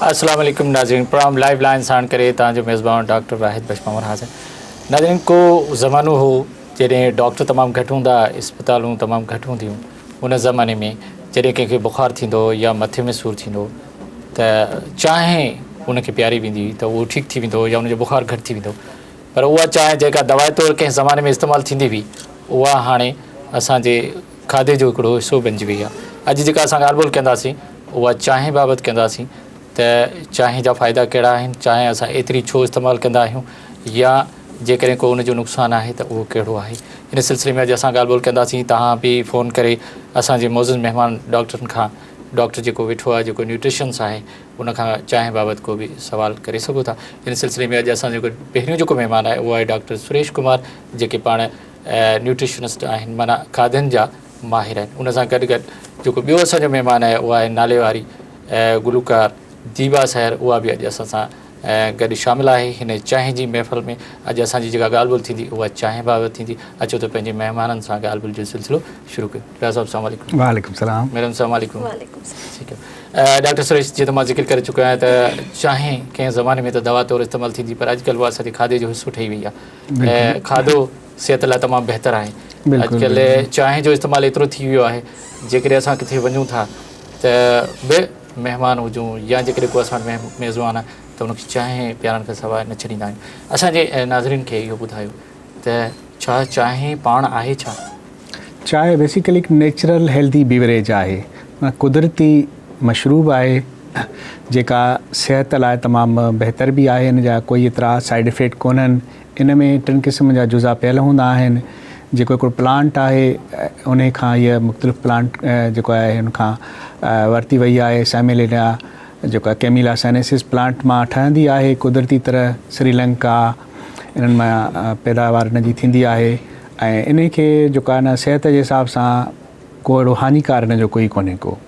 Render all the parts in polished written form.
السلام عليڪم ناظرين پروگرام لائيو لائن ساڻ ڪري توهان جو ميزبان ڊاڪٽر واحد بخش پنهور حاضر. ناظرين ڪو زمانو هو جڏهن ڊاڪٽر تمام گهٽ هوندا اسپتالون تمام گهٽ هونديون ان زماني ۾ جڏهن ڪنهن کي بخار ٿيندو هو يا مٿي ۾ سور ٿيندو هو ته چانهه ان کي پياري ويندي هئي ته اهو ٺيڪ ٿي ويندو هو يا ان جو بخار گهٽ ٿي ويندو هو پر اها چانهه جيڪا دوا طور ڪنهن زماني ۾ استعمال ٿيندي هئي اها هاڻي اسان جي کاڌي جو هڪڙو حصو بنجي وئي آهي. اڄ جيڪا اسان ڳالهه ٻولهه ڪنداسين اها چانهه بابت ڪنداسين ته چانهه جا فائدا ڪهڙا آهن، چانهه اسان ايتري ڇو استعمال ڪندا آهيون يا جيڪڏهن ڪو ان جو نقصان آهي ته اهو ڪهڙو آهي. ان سلسلي ۾ اڄ اسان ڳالهه ٻولهه ڪنداسين. توهان به فون ڪري اسان جي معزز مهمان ڊاڪٽرن کان ڊاڪٽر جيڪو ويٺو آهي جيڪو نيوٽريشنس آهي ان کان چانهه بابت ڪو به سوال ڪري سگهو ٿا. ان سلسلي ۾ اڄ اسان جو پهريون جيڪو مهمان آهي اهو آهي ڊاڪٽر سريش ڪمار جيڪي پاڻ نيوٽريشنسٽ آهن معنيٰ کاڌن جا ماهر آهن. ان سان گڏ گڏ جيڪو ٻيو اسان جو مهمان آهي اهو آهي نالي واري گلوڪار ديبا سحر اها به اڄ اسان سان گڏ شامل آهي هن چانهه جي محفل ۾ اڄ اسان جي جيڪا ڳالهه ٻولهه ٿيندي اها چانهه بابت ٿيندي. اچو ته پنهنجي مهمانن سان ڳالهه ٻولهه جو سلسلو شروع ڪيون. ڊاڪٽر صاحب السلام عليڪم. وعليڪم السلام. ميڊم السلام عليڪم. وعليڪم السلام. ٺيڪ آهي ڊاڪٽر سريش جيئن ته مان ذڪر ڪري چڪو آهيان ته چانهه ڪنهن زماني ۾ ته دوا طور استعمال ٿيندي پر اڄڪلهه اها اسان جي کاڌي جو حصو ٺهي وئي آهي. ۽ کاڌو صحت لاء تمام بهتر آهي. اڄڪلهه چانهه جو استعمال ايترو ٿي ويو آهي جيڪڏهن اسان ڪٿي وڃون ٿا ته به مهمان هجون يا جيڪڏهن ڪو اسان وٽ ميزبان آهي ته ان کي چانهه پيارڻ کان سواء نه ڇڏيندا آهيون. اسان جي ناظرين کي اهو ٻڌايو ته ڇا چانهه پاڻ آهي ڇا؟ چانهه بيسيڪلي هڪ نيچرل هيلدي بيوريج آهي معنيٰ قدرتي مشروب آهي جيڪا صحت لاء تمام بهتر به آهي ان جا ڪوئي ايترا سائيڊ افيڪٽ ڪونهن ان ۾ ٽن قسم جا جزا پيل هوندا آهن جيڪو هڪڙو پلانٽ آهي انهي کان هيء مختلف پلانٽ جيڪو آهي ان کان ورتي وئي آهي سيميلينا جيڪو آهي ڪيميلا سينيسس پلانٽ مان ٺهندي آهي قدرتي طرح سريلنڪا انهن مان پيداوار ان جي ٿيندي آهي ۽ انهي کي جيڪو آهي نه صحت جي حساب سان ڪو اهڙو هاڃيڪار هن جو ڪوئي ڪونهي ڪو.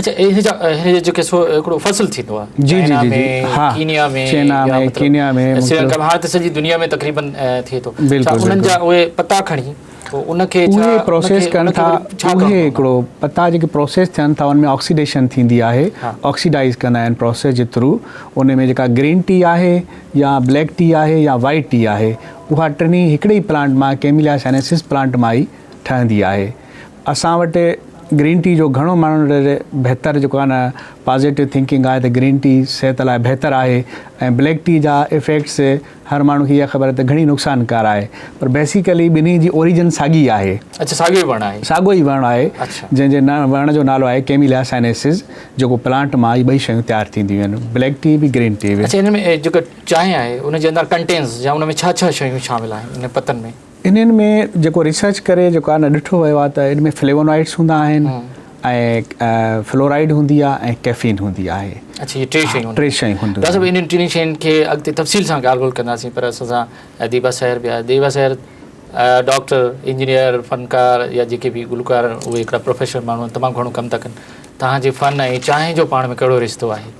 اڇا هن جا هن جو جيڪي سو هڪڙو فصل ٿيندو آهي جي جي چائنا جي ۾ جي ها ڪينيا ۾ چينا يا ۾ مطلب ڪينيا ۾ سريلنڪا مختلف ۾ هاڻي ته سڄي دنيا ۾ تقريبن ٿئي ٿو ڇا بلڪل انهن بلڪل جا اهي پتا کڻي پوء ان کي ڇا اهي ان پروسيس کي ڪن ان کي ٿا وري ڇا اهي ڪرڻو پوندو هڪڙو پتا جيڪي پروسيس ٿين ٿا ان ۾ آڪسيڊيشن ٿيندي آهي ها آڪسيڊائز ڪندا آهن پروسيس جي ٿرو ان ۾ جيڪا گرين ٽي آهي يا بليڪ ٽي آهي يا وائيٽ ٽي آهي اها ٽنهي هڪڙي ئي پلانٽ مان ڪيميليا سينيسس پلانٽ مان ئي ٺهندي آهي. اسان وٽ گرين ٽي جو گهڻو ماڻهن وٽ بهتر جيڪو آهي نه پازيٽو ٿنڪنگ آهي ته گرين ٽي صحت لاء بهتر آهي ۽ بليڪ ٽي جا افيڪٽس هر ماڻهو کي اها خبر آهي ته گهڻي نقصانڪار آهي پر بيسيڪلي ٻنهي جي اوريجن ساڳي آهي. اڇا ساڳيو ئي وڻ آهي. ساڳيو ئي وڻ آهي اڇا. جنهن جي وڻ جو نالو آهي ڪيميليا سائنيسس جيڪو پلانٽ مان ئي ٻئي شيون تيار ٿينديون آهن بليڪ ٽي به گرين ٽي به. اڇا ان ۾ جيڪا چانهه آهي ان جي اندر ڪنٽينز يا ان ۾ ڇا ڇا شيون شامل آهن انهن پتن ۾؟ انهن ۾ جيڪو ريسرچ ڪري جيڪو آهي نه ڏٺو ويو آهي ته ان ۾ فليونائڊس هوندا آهن ۽ فلورائيڊ هوندي آهي ۽ ڪيفين هوندي آهي. اڇا اهي ٽي شيون ٽي شيون هونديون ڊاڪٽر صاحب انهن ٽنهي شين کي اڳتي تفصيل سان ڳالهه ٻولهه ڪنداسين پر اسان سان ديبا سحر به آهي ديبا سحر ڊاڪٽر انجنيئر فنڪار يا جيڪي به گلوڪار آهن اهي هڪڙا پروفيشنل ماڻهو آهن تمام گهڻو ڪم ٿا ڪن توهان جي فن ۽ چانهه جو پاڻ ۾ ڪهڙو رشتو آهي؟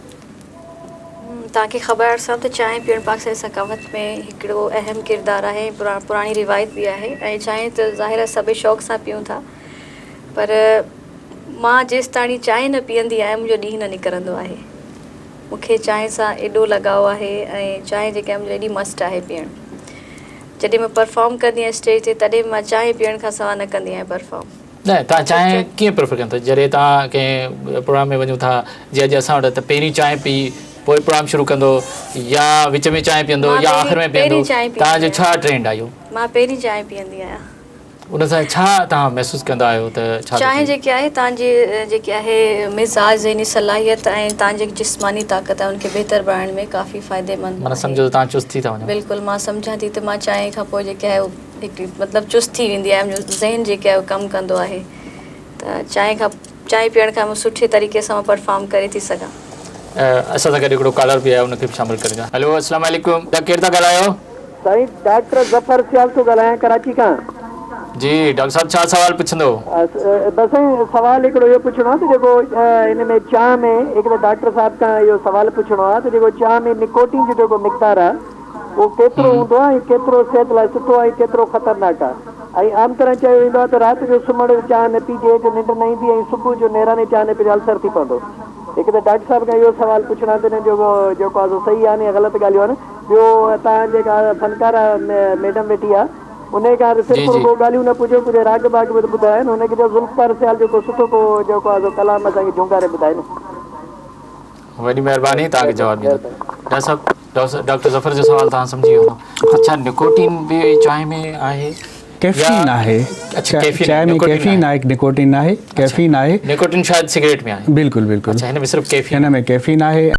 توهان کي خبر آهي صاحب ته چانهه پيئڻ پاڪستاني ثقافت ۾ هڪڙو اهم ڪردار آهي ۽ پراڻي روايت به آهي ۽ چانهه ته ظاهر آهي سڀئي شوق سان پيئون ٿا پر مان جيستاڻي چانهه نه پيئندي آهيان منهنجو ڏينهن نه نڪرندو آهي مون کي چانهه سان ايڏو لڳاء آهي ۽ چانهه جيڪا منهنجي ايڏي مسٽ آهي پيئڻ جڏهن مان پرفارم ڪندي آهيان اسٽيج تي تڏهن به مان چانهه پيئڻ کان سواء نه ڪندي آهيان پرفارم. نه توهان چانهه ڪيئن پريفر ڪندا جڏهن توهان ڪنهن پروگرام ۾ وڃو ٿا جي اڄ اسان وٽ ته پهرين چانهه پي پوء پروگرام شروع ڪندو يا وچ ۾ چانهه پيئندو مان يا آخر پهرين ۾ پيئندو پهرين چانهه توهان پيئندي جو ڇا آهيان. ٽرينڊ آهي اهو؟ مان پهرين چانهه پيئندي آهيان. ان سان ڇا توهان محسوس ڪندا آهيو ته ڇا ٿو چانهه ٿئي؟ جيڪي آهي توهان جي جيڪي آهي مزاج ذهني صلاحيت ۽ توهان جي جسماني طاقت آهي ان کي بهتر بڻائڻ ۾ ڪافي فائديمند معنيٰ آهي. سمجهو ته توهان چست ٿي ٿا وڃو. بلڪل مان سمجهان ٿي ته مان چانهه کان پوء جيڪي آهي هڪ مطلب چست ٿي ويندي آهي منهنجو ذهن جيڪي آهي اهو ڪم ڪندو آهي ته چانهه کان چانهه پيئڻ کان مون سٺي طريقي سان مان پرفارم ڪري ٿي سگهان. اسان سان گڏ هڪڙو ڪالر به آهي ان کي به شامل ڪريون ٿا. هلو اسلام عليڪم دا ڪير ٿا ڳالهايو. سائين ڊاڪٽر ظفر سيال ٿو ڳالهايان ڪراچي کان. جي ڊاڪٽر صاحب ڇا سوال پڇندو. بس سائين سوال هڪڙو اهو پڇڻو آهي ته جيڪو ان ۾ چانهه ۾ هڪ ته ڊاڪٽر صاحب کان اهو سوال پڇڻو آهي ته جيڪو چانهه ۾ نڪوٽين جو جيڪو مقدار آهي اهو ڪيترو هوندو آهي ۽ ڪيترو صحت لاء سٺو آهي ۽ ڪيترو خطرناڪ آهي ۽ عام طرح چيو ويندو آهي ته رات جو سمهڻ ويل چانهه نه پيجي ته ننڊ نه ايندي ۽ صبح جو نيراني چانهه نه پيجي السر ٿي پوندو هڪ ته ڊاڪٽر صاحب کان اهو سوال پڇڻو آهي ته هن جو جيڪو آهي سو صحيح آهن يا غلط ڳالهيون آهن. ٻيو توهان جيڪا فنڪاره ميڊم ويٺي آهي انهي کان جي صرف جي رڳو ڳالهيون نه پڇو ڪجهه راڳ باڳ به ٻڌائين هن کي چئو ذوالفقار سيال جو ڪو سٺو ڪو جيڪو آهي سو ڪلام اسان کي جهونگاري ٻڌائين. وڏي مهرباني توهان کي جواب ڏيندو. ڊاڪٽر صاحب ڊاڪٽر ظفر جو سوال توهان سمجهي ويو هوندو ته ڇا نڪوٽين به چانهه ۾ آهي ڪيفين آهي اڇا ڪيفين چانهه ۾ ڪيفين آهي نڪوٽين ناهي ڪيفين آهي نڪوٽين شايد سگريٽ ۾ آهي بلڪل بلڪل اڇا هن ۾ صرف ڪيفين هن ۾ ڪيفين آهي.